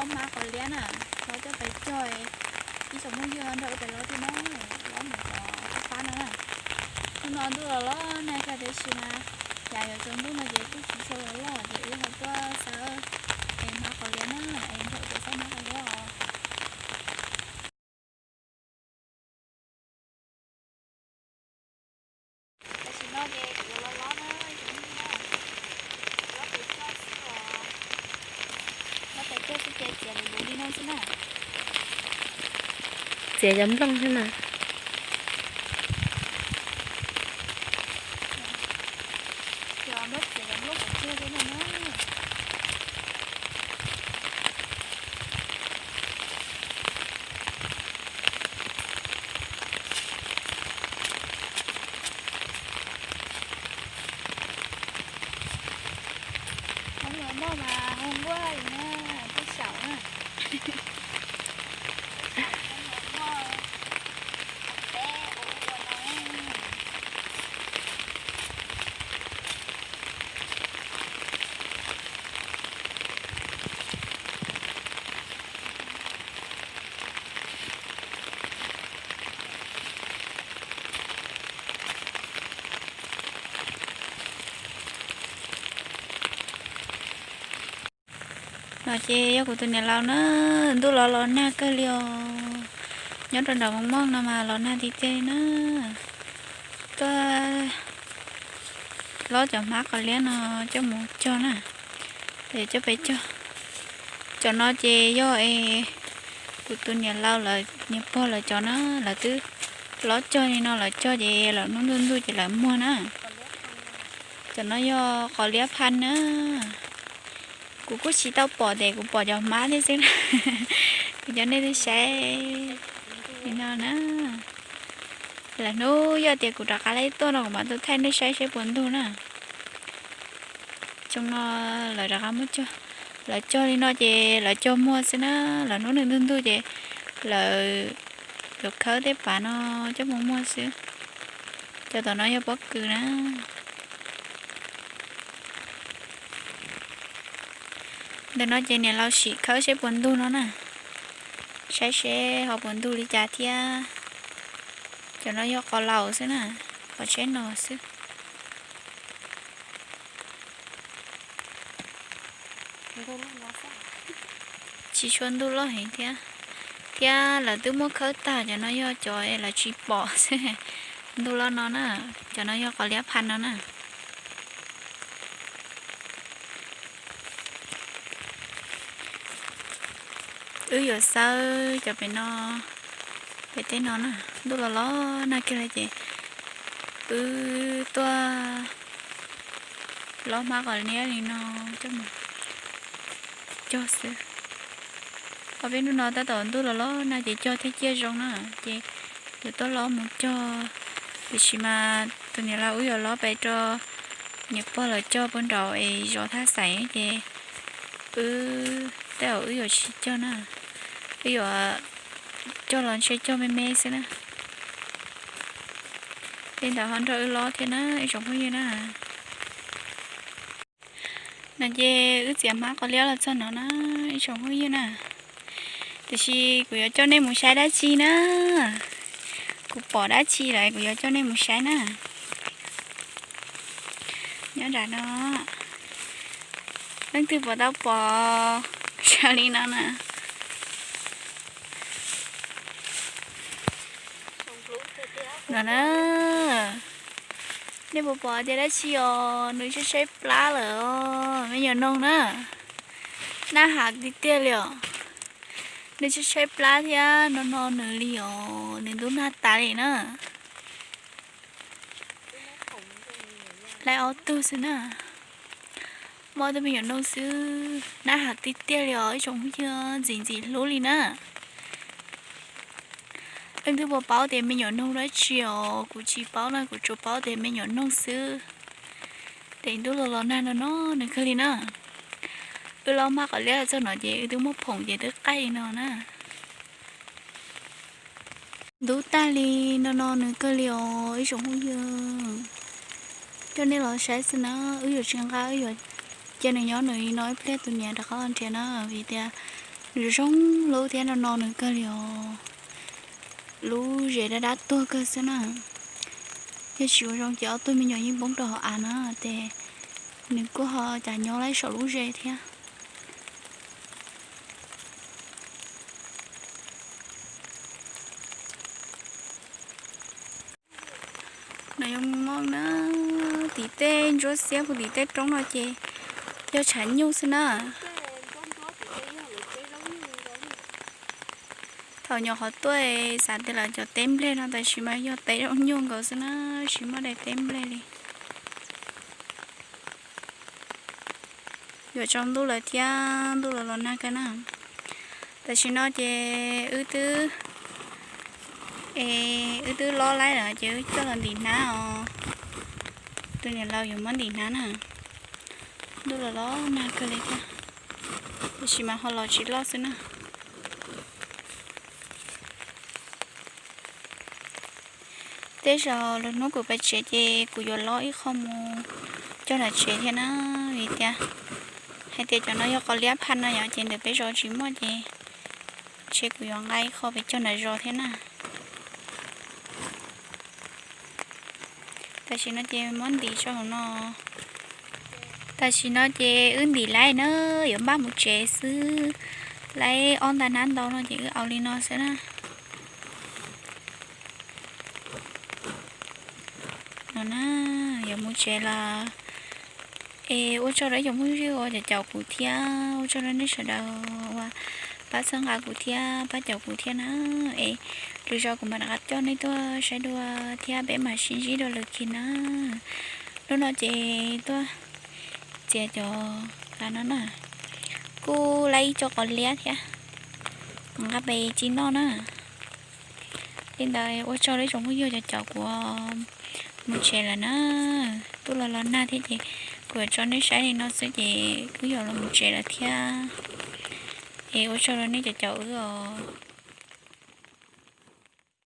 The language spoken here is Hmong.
Lob hmab qos liab na, lob coj pais cog, ib tsoom phooj ywg nrog wb pais lob thiab na, lob mus cov pab pab no na. Hnub no ntuj los los nag kawg tiam sis mas cas yuav tsaus ntuj no ces kuj tsis tshua los loj ces wb ho tuaj xawb es hmab qos liab na, es nrog wb pais xawb hmab qos liab os. Tam sim no ces kuv yuav los lob na, ib tsoom phooj ywg na, lob pais cog xwb os. Lob pais cog xwb ces txiav luv luv li no xwb na. Txiav cov nplooj xwb na. Ces muab txiav cov nplooj pov tseg xwb no na. Hov los noj mas hu nquaj li na, tej saum na. No ces yog kuv tus niam laus na, ntuj los los nag kawg li os. Nyob rau nram Moos Mooj no mas los nag tiag tiag li na. Tuaj lob cov hmab qos liab no coj mus cog na, es coj peb cog. Cov no ces yog es kuv tus niam laus lawv niam pog lawv cov na, lawv twb lob cog li no lawv cog ces lawv hnub ntuj ntuj ces lawv muag na. Cov no yog qos liab phaj na. Kuv kuj tsis tau pom tes kuv pom cov hmab thiab xwb na. Kuv cov nej twb saib li no na. Lawm hnub yog tias kuv rov qab laib tuaj no kuv mam tuaj thaij nej saib seb puas ntug na. Xyoo no lawv rov qab muab cog, lawv cog li no ces lawv cog muag xwb na, lawv hnub nws ntug ntug ces lawv yuav khawb tej pav no coj mus muag xwb. Cov tom no yog pob kws na. Ntawm no ces niam laus sim khawb seb puas ntug no na, saib seb ho puas ntug li cas thiab. Cov no yog qos laus xwb na, qos tsheb no xwb. Tsis tshua ntug loj heev thiab, thiab lawv twb muab khawb tag, cov no yog cov lawv tsis pom xwb. Ntug loj no na, cov no yog qos liab phaj no na. Wb yuav xawb cov pem no, pem tej no na, ntuj los los nag kiag li ces wb tuaj lob hmab qos liab li no coj mus cog xwb. Ob peb hnub no tab tom ntuj los los nag ces cog thiaj ciaj zoo na, ces yuav tuaj lob mus cog. Tiam sis mas tus niam laus wb yuav lob pem rau niam pog lawv cog puag nraud es zov thaj xaim ces wb tej zaum wb yuav tsis cog na, wb yuav cog los ntshe cog me me xwb na. Tej ntawd ho nrog wb lob thiab na ib tsoom phooj ywg na. No ces wb txiav hmab qos liab los txog no na ib tsoom phooj ywg na. Tiam sis kuv yuav coj nej mus saib dab tsi na, kuv pom dab tsi lawm kuv yuav coj nej mus saib na. Nyob nram no, leej twg puas tau pom raws li no na. No na, nej puas pom tias dab tsi os, nws tshaib tshaib plab lawm os me nyuam noog na. Nag hav tiag tiag li os. Nws tshaib tshaib plab thiab no no nws li os, nws ntub nag tas li na. Laib ob tug xwb na. Muaj ob tug me nyuam noog xwb, nag hav tiag tiag li os ib tsoom phooj ywg, ntxim ntxim hlub li na. Leej twg puas paub tias me nyuam noog dab tsi os, kuv tsis paub na, kuv tsuas paub tias me nyuam noog xwb. Ces ntuj los los nag no no nws kawg li na. Wb lob hmab qos liab txog no ces wb twb muab phoom ces twb qaij li no na. Ntub tag li no no nws kawg li os ib tsoom phooj ywg. Coj nej los saib xwb na, wb yuav tsis nqa, wb yuav cia nws nyob nws li no ib pliag tus niam rov qab los nrhiav na, vim tias Zoo zoo lub thiab no no nws kawg li os. Lub zes dab dab tuag kawg xwb na. Thiab tsis ua zoo ces ob tug me nyuam yeej poob rau hauv av na, ces nws kuj ho cas nyob lawm saum lub zes thiab. No yog mooj na, tim tej ntsuab xiab puag tim tej roob no ces yog tshav nyuj xwb na. Thaum nyuam qhuav tuaj xav tias lawv cov teb nplej no, tab sis mas yog teb zaub nyuj nkaus xwb na, tsis muaj daim teb nplej li. Yuav tsaus ntuj lawm thiab, ntuj los los nag kawg na. Tam sim no ces wb twb, es wb twb lob laib lawm ces wb coj los ntim hnab os. Tus niam laus yuav muab ntim hnab na. Ntuj los los nag kawg li thiab, tab sis mas ho los tsis loj xwb na. Tej zaum lwm hnub kuv pais tsev ces kuv yuav lob ib qho mus cog nram tsev thiab na, vim tias hais tias cov no yog qos liab phaj no yom, ces ntawm peb zos tsis muaj ces ntshe kuv yuav nqa ib qho pes cog nram zos thiab na. Tam sim no ces muab ntim tso hauv no. Tam sim no ces wb ntim laib na, yuav npaj mus tsev xwb. Laib ob nta hnab ntau no ces wb au li no xwb na. No na, yuav mus tsev lawm. Es ua tsaug rau ib cov phooj ywg uas caum caum kuv thiab, ua tsaug rau nej sawv daws uas pab txhawb nqa kuv thiab pab caum kuv thiab na. Es lwm zaus kuv mam rov qab coj nej tuaj saib dua thiab peb mam sib ntsib dua lwm kiag na. Hnub no ces tuaj txiav cov qos no na, kuj laib ib co qos liab thiab, nqa pes ci noj na. Li ntawd ua tsaug rau ib tsoom phooj ywg caum caum kuv mus tsev lawm na. Ntuj los los nag thiab ces kuv yuav tso nej saib li no xwb ces wb yuav los mus tsev lawm thiab. Es ua tsaug rau nej caum caum wb os.